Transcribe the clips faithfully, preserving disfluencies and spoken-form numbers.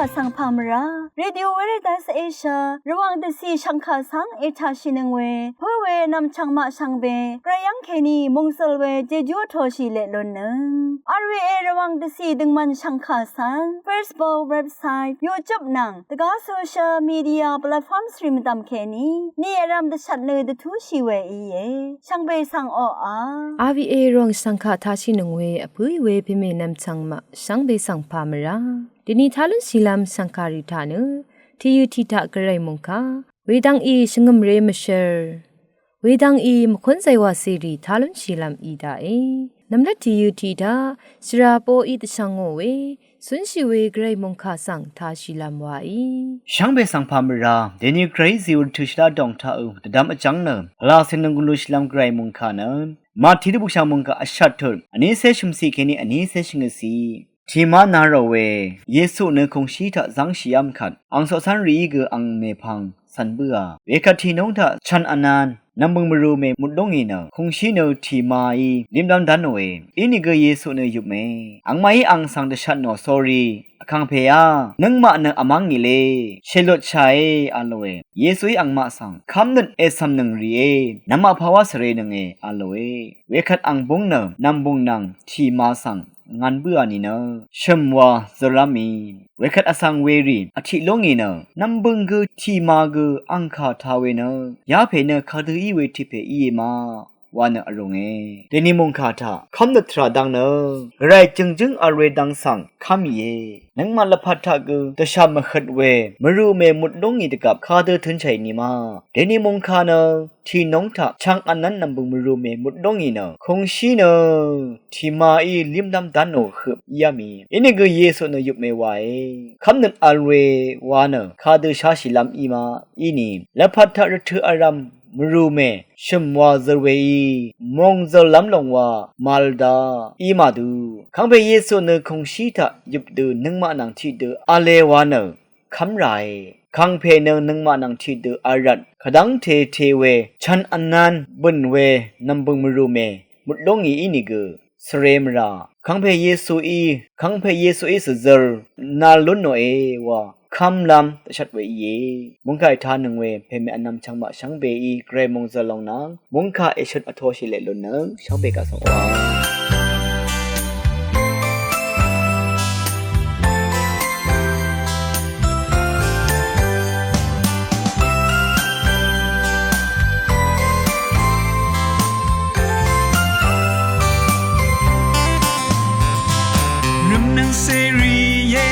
Vsvng pà mvrá Radio Veritas Asia Rvwàng dvcì shv̀ngkà svng ètàshìnøng we pǿ we nv̀mchv̀ng maq shvngbe gvray yv́ng kèní mòngzø̀l we jejú vtōshì leq lunnøng. R V A Rvwàng dvcì døngmv̀n shv̀ngkà svng Facebook, website, YouTube nvng dvgá social media platforms rì mvdv̀m kèní ni vrv̄m dvshvt nø dvtúshì we íe. Shvngbe svng oqà. R V A Rvwàng shv̀ngkà tashìnøng we vpǿì we pèmè nv̀mchv̀ng maq shvngbe svng pà mvrá dvni tá lúnshìlv́m shv̀ngkàrì taq nø tìyø̀ tì taq gvray mòngkà wedvng í shvngø̀mré mvshvr wedvng í mvkúnzay wàcèrì tá lúnshìlv́m í daqe. Nv̀mlat tìyø̀ tì taq shvrà poqí dvshvngò we cúnshì we gvray mòngkà svng tāshìlv́m waí. Shvngbe svng pà mvrá dvni gvray zìwur tø̀ shvlá dòng taqø dvdvm vjv́ng nø vlacè nònggùn lushìlv́m gvray mòngkà nø Mati dvbùkshà mòngkà vshvt tut vnícé shø̀mcì kèní vnícé shvngøtcì. Tìmá na rò we Yesu nø kùngshí taq zv́ngshì yv́m kvt ang coqcv́n rìí gø ang mèpvng cv̀n bǿà. Wekvt tìnúng taq chv̀n vnan nv̀mbø̀ng mvrù mè mut lú ngì nø kùngshí nø tìmaí límlv́m dv́nòe. Inìgø Yesu nø yupme. Angmaqí ang svng dvshvtnò sórí vkàngpèá nøngmaq nø vmv́ng ngìlé shèlutshàe a lòe. Yesuí angmaq svng kv́mnøt ècv̀mnøng rìé, nv̀mmaq pàwá svrenønge a lòe. Wekvt ang búng nø nv̀mbùng nvng tìma svng ngv̄n bǿà nìnø shø̀m wa zørlv́m mì. Wekvt vsvng werì vtiq lú ngì nø nv̀mbø̀ng gø tìma gø angkà tā we nø yapè nø kadø í we tiq pè íe ma wa nø vrùnge. Dèni mòngkà taq kv́mnøt tvrà dvng nø gvray jø̀ngjǿng vl we dvng svng kv́mìe. Nøngmaq lvpat taq gø dvshà mvhøt we mvrù mè mut lú ngì dvgvp kadø tø̄nshàì nìma. Dèni mòngkà nø tìnúng taq chv̀ng vnv́n nv̀mbø̀ng mvrù mè mut lú ngì nø kùngshí nø tìmaí límlv́m dv́nò høp íá mì. Inìgø Yesu nø yupme wae. Kv́mnøt vl we wa nø kadø sháshìlv́m í ma. Inì lvpat taq rvtø̄ vrv̄m mvrù mè shø̀m wa zør weí mòngzø̀llv́m lòng wa màvl da í màdø. Kàngpè Yesu nø kùngshí taq yøp dø nøngmaq nvng tiqdø v̄le wa nø kv́m ràe. Kàngpè nø nøngmaq nvng tiqdø v̄l rvt kvdv́ngte te we chv̀n vnv̄n bø̀n we nv̀mbø̀ng mvrù mè mut lú ngì ínìgø svre mvrà. Kàngpè Yesuí, kàngpè Yesuí svzø̄r nal lún nòe wa kv́mlv́m dvshvt we íe. Mungkà ètanøng we pèmè vnvm chvngmaq shvngbeí gvray mòngzø̀l lòng nvng mungkà èshøt vtoshì leq lunnøng shvngbe kaq svng wa. Rømnang seri ye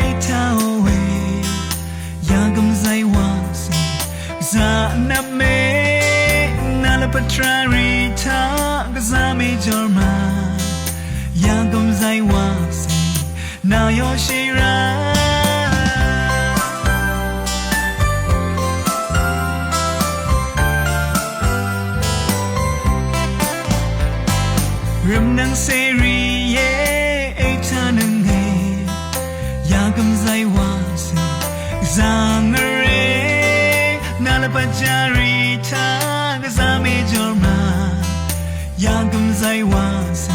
etao we yagam zai wasi zaname nalapatra rita gazame jorma yagam zai wasi Nayoshira Rømnang seri ye eitanang e yagam zai wasi zangare nalapajari ta gazame jorma Yagam zai wasi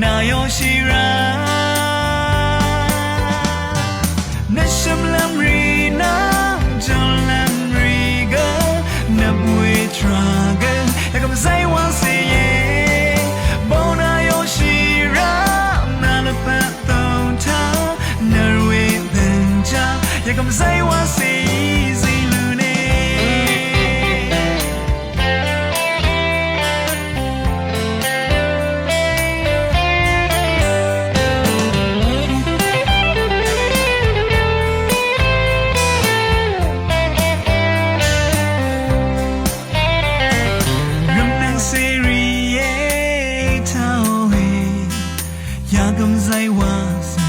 nayoshira nasham lamri na jol lamri ga nabwe traga yagam zai wasi ye bona yoshira nalapa tonta narwe benja yagam zai wasi zilune Rømnang seri ye tawe yagam zai wasi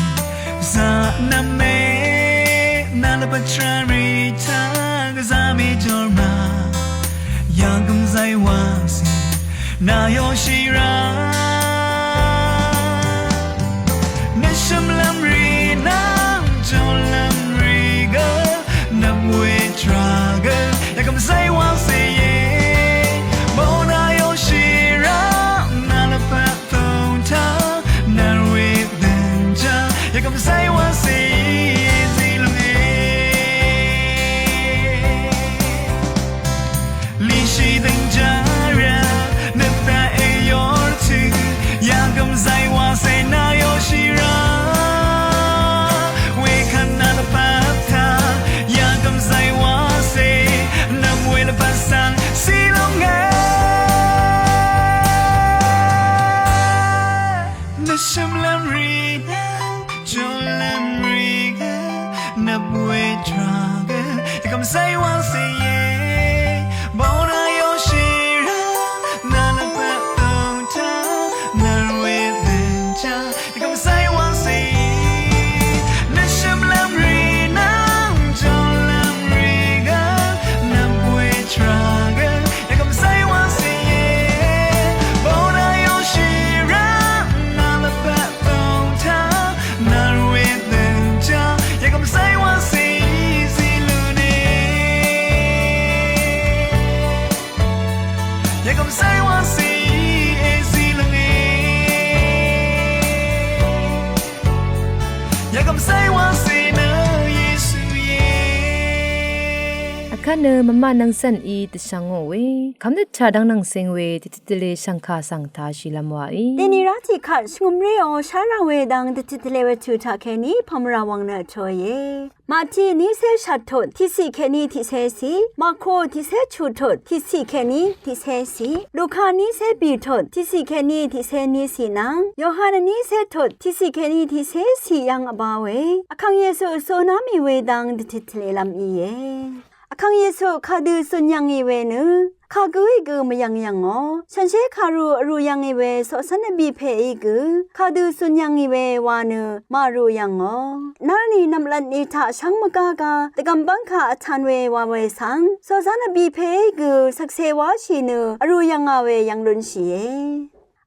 zaname nalapachari ta gazame jorma yagam zai wasi nayoshira nasham lamri na jol lamri ga namwe traga yagam zai wasi ye bona yoshira nalapa Tonta narwe benja yagam zai wasi Wē tvrà gø, yvkvm zay wvng sè íe. Bōna yó shì rá, nà lvpat tōng taq, nà rvwè døn taq, yvkvm zay wvng sè íe. Nà shø̀m lv́m rì nvng, jòm lv́m rì gø, nvm wē tvrà gø, yvkvm zay wvng sè íe. Bōna yó shì rá, nà lvpat tōng taq, nà rvwè døn taq, yvkvm zay wvng sè íe zí lúne. Yvkvm zay wvng sè íe zí lúne. Yvkvm zay wvng sè nø Yesu íe. Vkvt nø mvmaq nvng cv̀n í dvshvngò we, kv́m dvtvrà dvng nvng cing we, dvtit dvle shv̀ngkà svng tāshìlv́m wàí. Dèni rá tiqkvt shvngø̀mré ò shá rà we dvng dvtit dvle we tø̀ taq kèní pàmvrà wvng nø vtōìe. Màti nícé shvt tut tiqciq kèní tiqcé ciq, Màko tiqcé chuq tut tiqciq kèní tiqcé ciq, Luka nícé bì tut tiqciq kèní tiqcé ní ciq nvng, Yohan nícé tut tiqciq kèní tiqcé ciq yv́ng vbá we, Vkàng Yesu zuná mì we dvng dvtit tvlelv́m íe. Vkàng Yesu kadø zun yv̀ngì we nø, kagǿí gø mvyv̀ng yv̀ngò. Shànshér kàrù vrù yv̀ngì we coqcv́n vbì pèí gø, kadø zun yv̀ngì we wa nø màrù yv̀ngò. Nv́lnì nv̀mlvtnì taq shv́ng mvgágá, dvgv̀m bv́ngkà vtan we wa we svng, coqcv́n vbì pèí gø shvkse wáshì nø, vrù yv̀ngà we yv̀ng lúnshìe.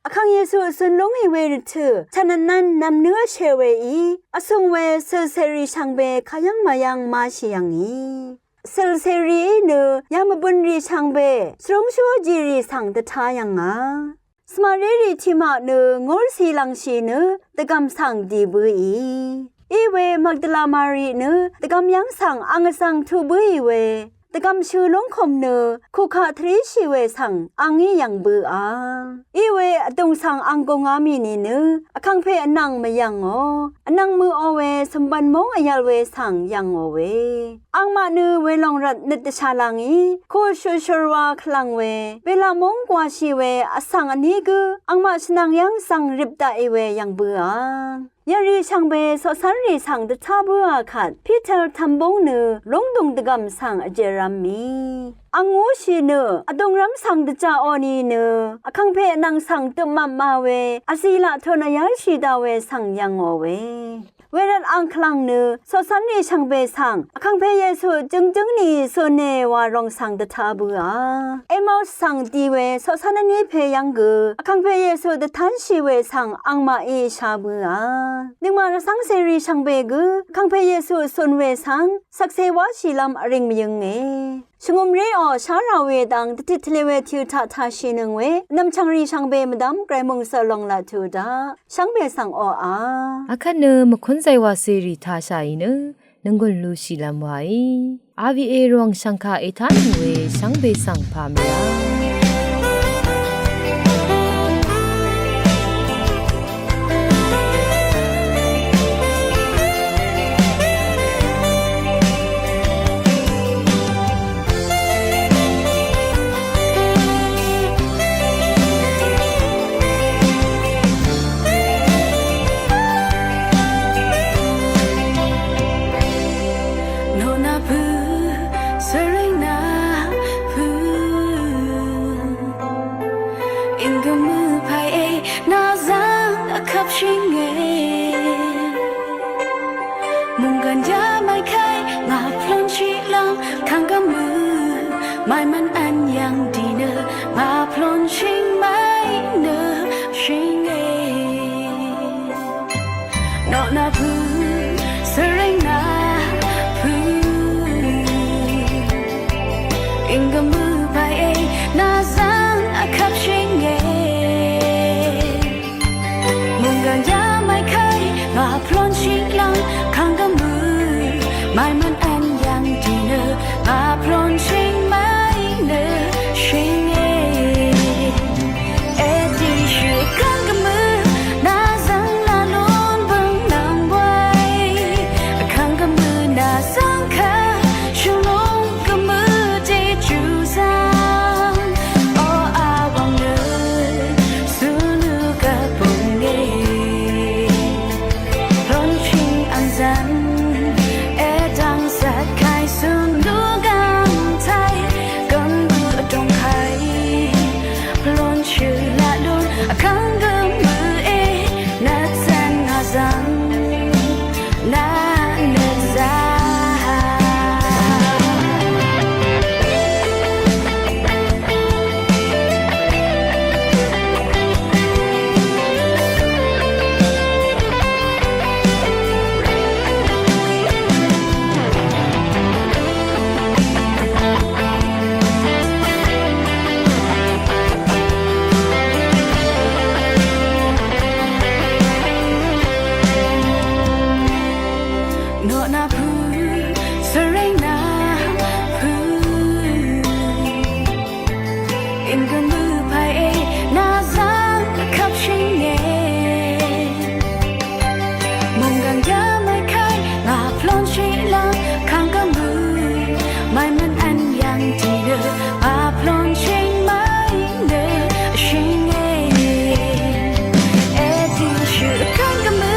Vkàng Yesu zun lúngì we rvtø̀, tvnvtnvn nv̀mnǿ vshè weí, vsùng we cø̀lcèrì shvngbe kayv́ng màyv́ng máshì yv̀ngì. Cø̀lcèrìí nø yamvbønrì shvngbe shvrúngshú jìrì svng dvtá yv̀ngà. Svmarérì tiqmaq nø ngúrcì lv̀ngshì nø dvgv̀m svng dì bǿì. Iwe Magdala Mari nø dvgv̀m yv́ng svng ang vzv̀ng tuq bǿì we, dvgv̀mshø lúngkùm nø kukaq tvríshì we svng angí yv̀ng bǿà. Iwe vdùng svng ang gungá mì nìnø, vkàngpè vnvng mvyv̀ngò, vnvng møqò we cø̀mbv̀n móng vyvl we svng yv̀ngò we. Angmaq nø welòng rvt nøt dvshà lv̀ngí, kù shø̀shørwa kvlv̀ng we, belaq móng gwàshì we vsvng vní gǿ, angmaq shvnvng yv́ng svng rip daqì we yv̀ng bǿà. Yv̀ngrì shvngbe coqcv́nrì svng dvtá bǿà kvt, Piter tv̀m búng nø lúngdùng dvgv̀m svng vjerv̄m mì. Ang ngúshì nø, vdùngrv́m svng dvjaqò nìnø, vkàngpè vnvng svng døpmvpma we, vzì laq tun vyv́lshì daq we svng yv̀ngò we. Wervt ang kvlv̀ng nø, coqcv́nrì shvngbe svng, vkàngpè Yesu jøngjǿng nìí zune wa ròng svng dvtá bǿà. Emaus svng di we, coqcv́n vní pè yv́ng gø, vkàngpè Yesu dvtánshì we svng angmaqí shá bǿà. Nøngmaq rvcv́ngcèrì shvngbe gø, vkàngpè Yesu zun we svng, shvkse wáshìlv́m vring mvyǿnge. Shvngø̀mré ò shá rà we dvng dvtit tvle we tø̀ taq tāshìnøng we, vnvm chv̀ngrì shvngbe mvdv́m Gvray mòngsø lòng laq tuq daq, shvngbe svng oqà. Akvt nø mvkúnzay wàcèrì tāshàì nø, nònggùn lushìlv́m wàí. R V A Rvwàng shv̀ngkà ètánøng we, shvngbe svng pà mvyv̀ng. Noqnapø̄, svríngnapø̄, ínggø mø pàìe, nà zv́ng vkvp shìnge. Munggan ya mai kai, ngà plon shì lv́ng, kang gø mø, mai man an yv̀ng dì nø, ngà plon shìng mai nø, shìnge. Noqnapø̄, svríngnapø̄, ínggø mø pàìe, nà zv́ng vkvp shìnge. Munggan ya mai kai, ngà plon shì lv́ng, kang gø mø, mai man an yv̀ng dì nø, ngà plon shìng mai nø, shìnge. Èdì shì kang gø Nà pø̄, svreng nà pø̄. Ing gø mø pàí e, nà zvng kapshìnge. Munggang yà mvkay, ngà plonshì lv́m, kang gø mø, mvmvn vn yv̀ng tì nø, a plonshì mvnø, shìnge. Èdì shø kang gø mø,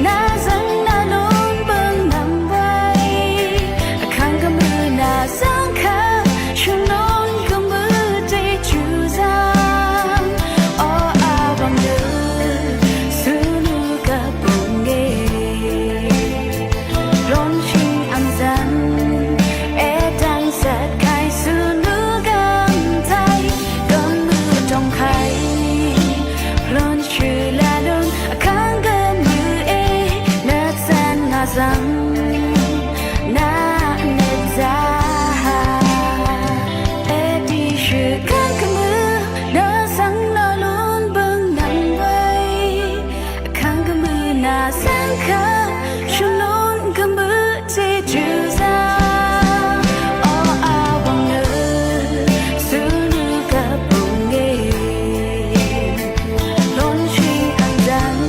nà zvng nà lún bøng nvng bvay. Kang gø mø nà zvng kà, shønun gø mø dì jù zvng. O a wvng nø, sunu gø bønge. Ronshing ang zan, edang sat kai sunu gam tai, gam mu tong kai. Ronshing la lun, akang gam mu e, nat san nga zang, na net za ha. Edi shi kang gam mu, na sang la lun bang nang wai. Kang gø mø nà svng kà, shønun gø mø tì jù za. O a wvng nø, sunu gø bønge. Lon shì ang dvng,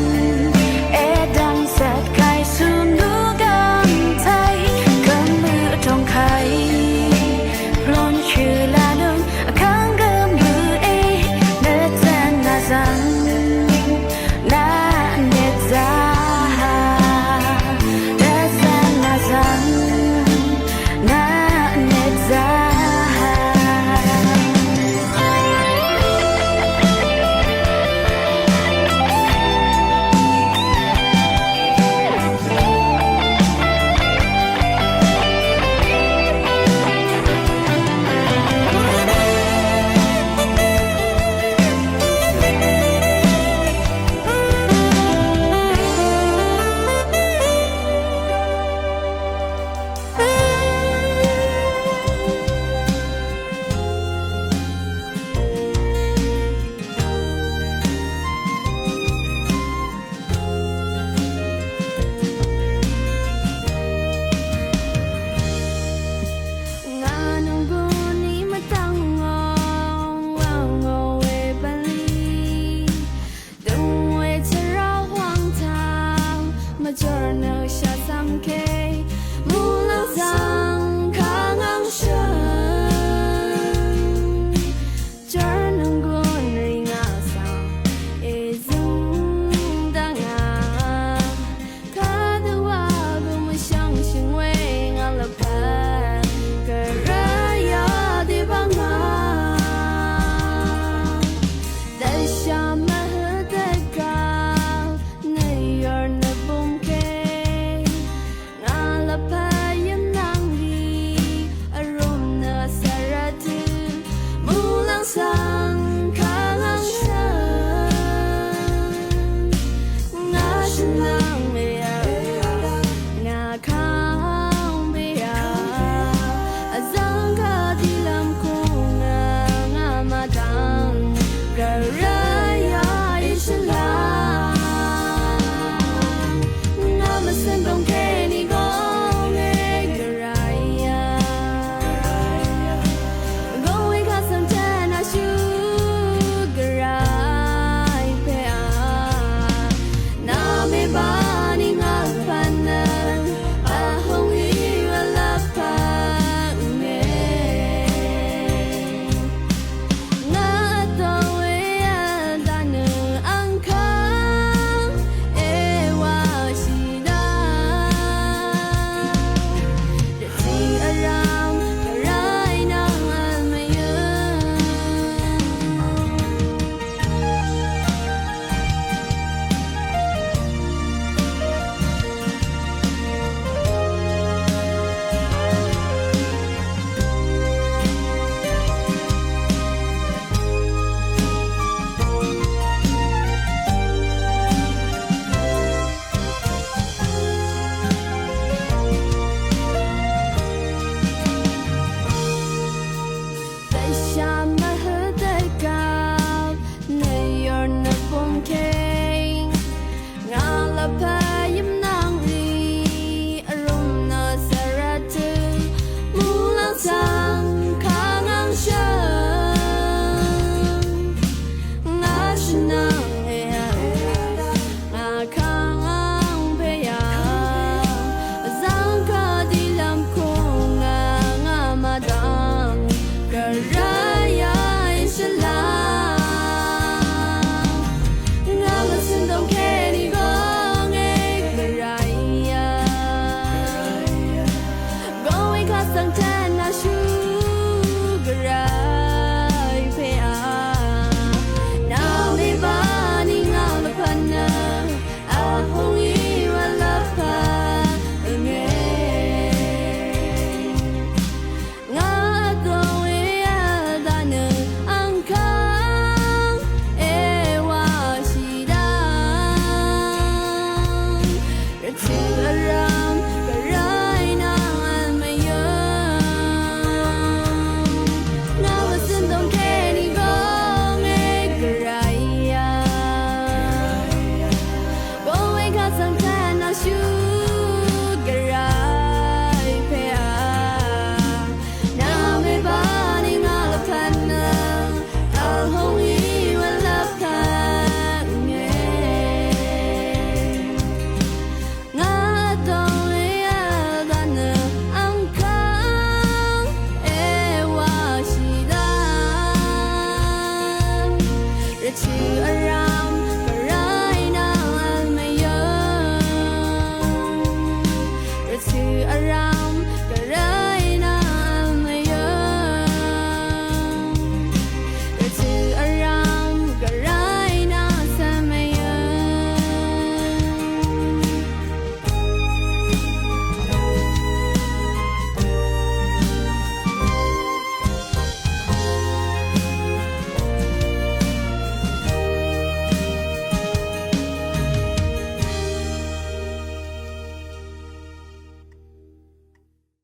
edang sat kai sunu gam tai, gø mø tong kai. Lon shì la lun, kang gø mø e, nø tsan na zang. Nà net za ha, nà zang, nà zang, nà net za ha. Ngà nunggun í mvdv̀ng ngò, ngò ngò we bv̀nlì. Døng we tvrà hwàng taq, mvjor nø shvzv̀m ke, muqlàng zv̀ng kà ngv̀ng shø̀n. Jor nunggun rì ngà svng, èzø̀ng dv̀ng ngà. Kadø wa gø mvshvngshø̀ng we ngà lvpat, gvray yà dì bv̀ng ngà. Dvsha mvhø dvgaq, nø yor nø bumke. Ngà lvpat